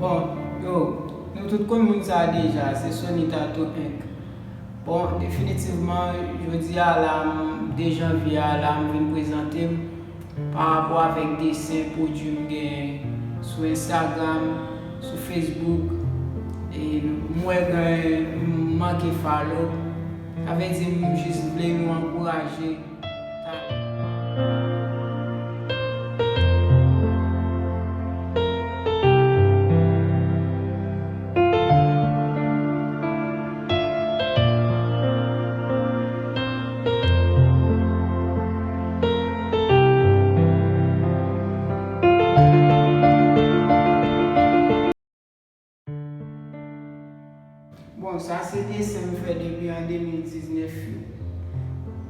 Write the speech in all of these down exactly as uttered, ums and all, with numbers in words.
Bon, yo, nou tout konn moun sa a deja, se Sony Tattoo Inc. Bon, definitivman, jodi a la, m, de janvye a la, m vin prezante m pa rapò avèk desen pwodui m genyen sou Instagram, sou Facebook. E m wè gen, m manke follow. Sa vle di m jis vle nou ankouraje. Bon, sa se desen m fè depi an de mil diznèf yo.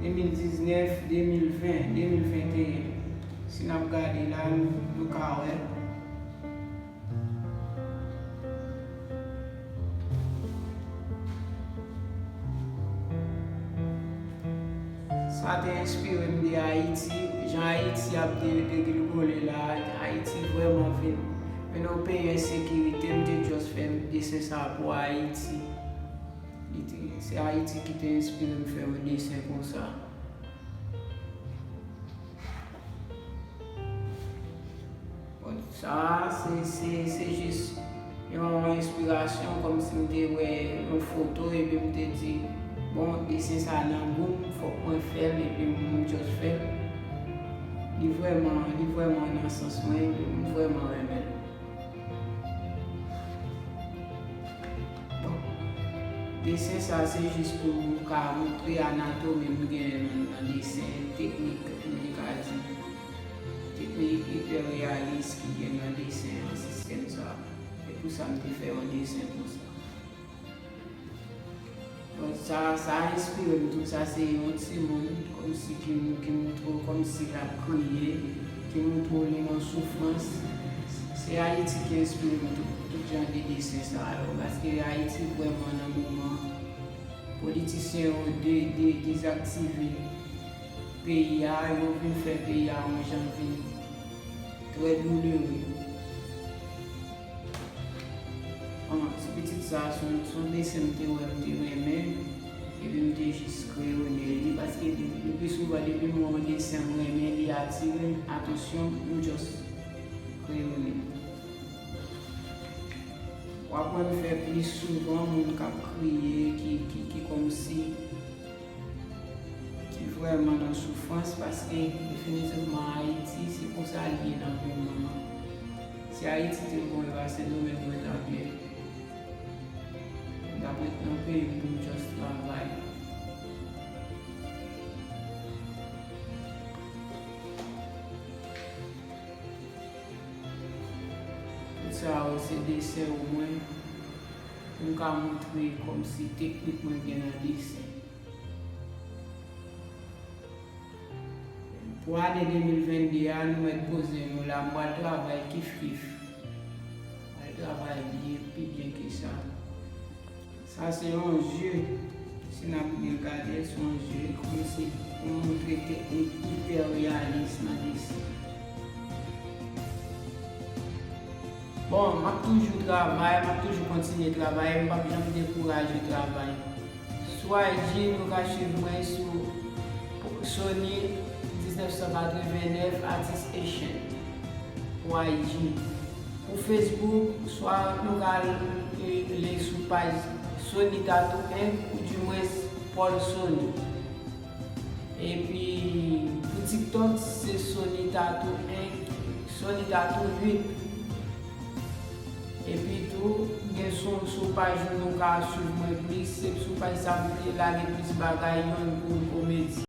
De mil diznèf, de mil ven, de mil venteyen. Si n ap gade la, nou, nou ka wè. Sa te enspire m de Ayiti, jan Ayiti ap de-, degilgole la, Ayiti vrèman vin, vin yon peyi ensekirite, m te just fè desen sa pou Ayiti. Li te, se Ayiti ki te enspire m fè yon desen konsa. Bon, sa a, se, se, se jis yon enspirasyon, kòmsi m te wè yon foto, epi m te di, bon, desen sa nan gou m, fòk mwen fè l, epi m just fè l. Li vrèman, li vrèman nan sans mwen, epi m vrèman renmen l. Bon, desen sa, se jis pou m ka montre anatomi m gen nan, nan desen, teknik, m te ka di. Teknik ipè reyalis ki gen nan desen an, sistèm sa. Se pou sa m te fè yon desen konsa. Donk, sa, sa enspire m tou. Sa se yon timoun, kòmsi ki, ki montre w kòmsi l ap kriye, ki montre w li nan soufrans. Se Ayiti ki enspire m tout, tout jan de desen sa yo. Paske Ayiti vrèman nan moman politisyen yo de, de, dezaktive peyi a, yo vin fè peyi a yon jan vin trè doulere. Bon, ti pitit sa a, se yon, se yon desen m te wè, m te renmen, epi m te jis kreyone li, paske li, li pi souvan, depi m wè yon desen m renmen, li atire atansyon m, m just kreyone. W ap wè m fè plis souvan moun k ap kriye, ki, ki, ki kòmsi ki vrèman nan soufrans, paske definitivman Ayiti, se konsa l ye nan moman an. Si Ayiti te bon, e pa Sendomeng mwen t ap ye. M t ap ret nan peyi m pou m just travay. Tout sa yo se desen yo mwen, pou m ka montre kòmsi teknik mwen gen nan desen. Pou ane de mil venn de a, nou mèt poze nou la, m pral travay kif kif. M pral travay byen, pi byen ke sa. Sa se yon je. Si n ap byen gade, se yon je, kòmsi pou montre teknik ipè reyalis nan desen. Bon, m ap toujou travay, m ap toujou kontinye travay, m p ap janm dekouraje travay. Sou I G, nou ka swiv mwen sou Sony diznèf san katrevennnèf Artist Haitian. Pou I G. Pou Facebook, swa nou ka, e, li sou paj Sony Tattoo Inc ou dimwens Paul Sony. Epi pou TikTok, se Sony Tattoo Inc, Sony Tattoo uit. Epi tou, gen sou, sou paj nou ka swiv mwen plis, se sou paj sa m te lage plis bagay, yon pou komedi.